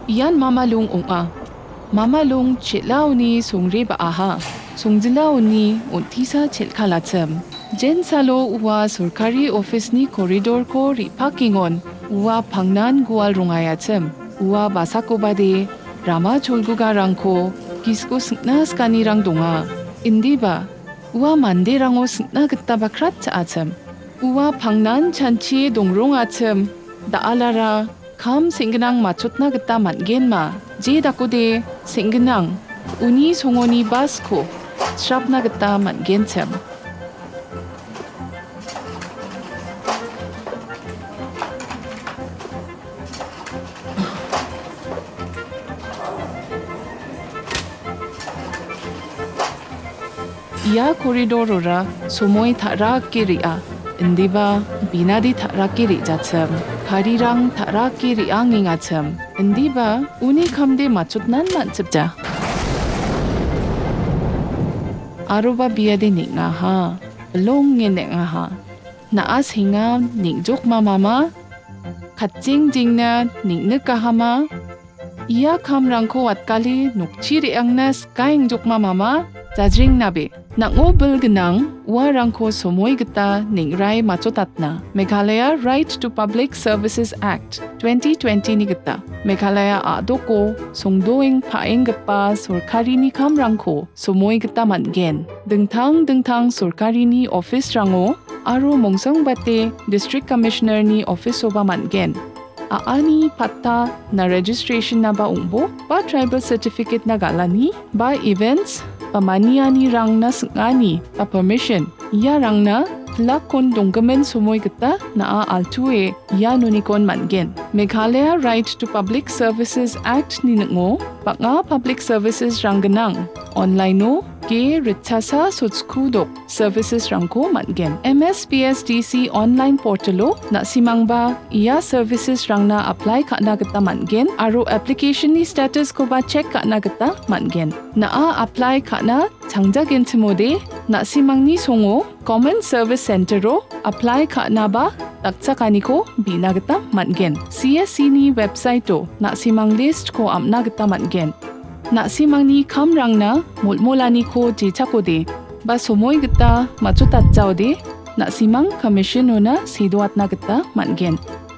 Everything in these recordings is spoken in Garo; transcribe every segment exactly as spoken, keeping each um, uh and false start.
Ian Mama Lung ong·a. Mama Lung chel·aoni songre ba·aha. Songjilao uni on·tisa chel·kalachim. Jensalo ua sorkari office-ni koridorko re·pakengon ua pangnan gual rongaiachim. Ua basakobade rama cholgugarangko gisko singna sikanirang donga. Indiba, ua manderango singna gita bakrat cha·achim. Ua pangnan chanchie dongrongachim. Da·alara kam seng·gnang matchotna gita man·genma, je dakode seng·gnang, uni songoni basko srapna gita man·genchim. Ia koridorora somoi ta·rake re·a, indiba binade ta·rake re·jachim, karirang ta·rake re·angengachim, indiba uni kamde matchotnan man·chipja. Aroba biade neng·aha, bilonge neng·aha. Na·a senga neng·jokma mama, katjeng jengna neng·nikahama, ia kamrangko watgale nokchi re·angna sikaengjokma mama, jajrengnabe. Nang·o bil gnang uarangko somoi gita neng·rae matchotatna. Meghalaya Right to Public Services Act twenty twenty-ni gita Meghalaya a·doko songdoeng paenggipa sorkarini kamrangko somoi gita man·gen. Dingtang dingtang sorkarini office-rango aro mongsangbate District Commissioner-ni office-oba man·gen. A·ani patta na registration-naba ong·bo, ba tribal certificate-na galani, ba events, ba manianirangna sing·ani, ba permission, iarangna pilakkon donggimin somoi gita na·a altuo ia nonikon man·gen. Meghalaya Right to Public Services Act-ni ning·o bang·a public services-rang gnang. Online-o ge ritchasa sochkudok services-rangko man·gen. M S P S D C online portal-o na·simangba ia services-rangna apply ka·na gita man·gen aro application-ni status-koba check ka·na gita man·gen. Na·a apply ka·na changjagenchimode, na·simangni songo Common Service Center-o apply ka·naba dakchakaniko bi·na gita man·gen. C S C-ni website-o na·simang list-ko am·na gita man·gen. Na·simangni kamrangna molmolaniko jechakode ba somoi gita matchotatjaode, na·simang commission-ona sedoatna gita man·gen.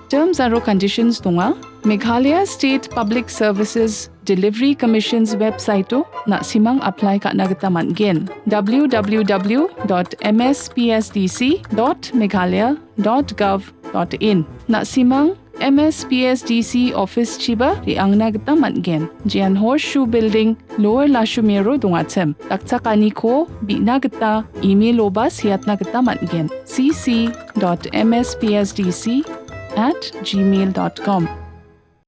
Terms aro conditions donga. Meghalaya State Public Services Delivery Commission's website-o na·simang apply ka·na gita man·gen. W W W dot M S P S D C dot meghalaya dot gov dot in. Na·simang M S P S D C office-chiba re·angna gita man·gen. Jean Horseshoe Building, Lower Lashumero dongachim. Dakchakaniko bi·na gita email-oba seatna gita man·gen. C C dot M S P S D C at gmail dot com.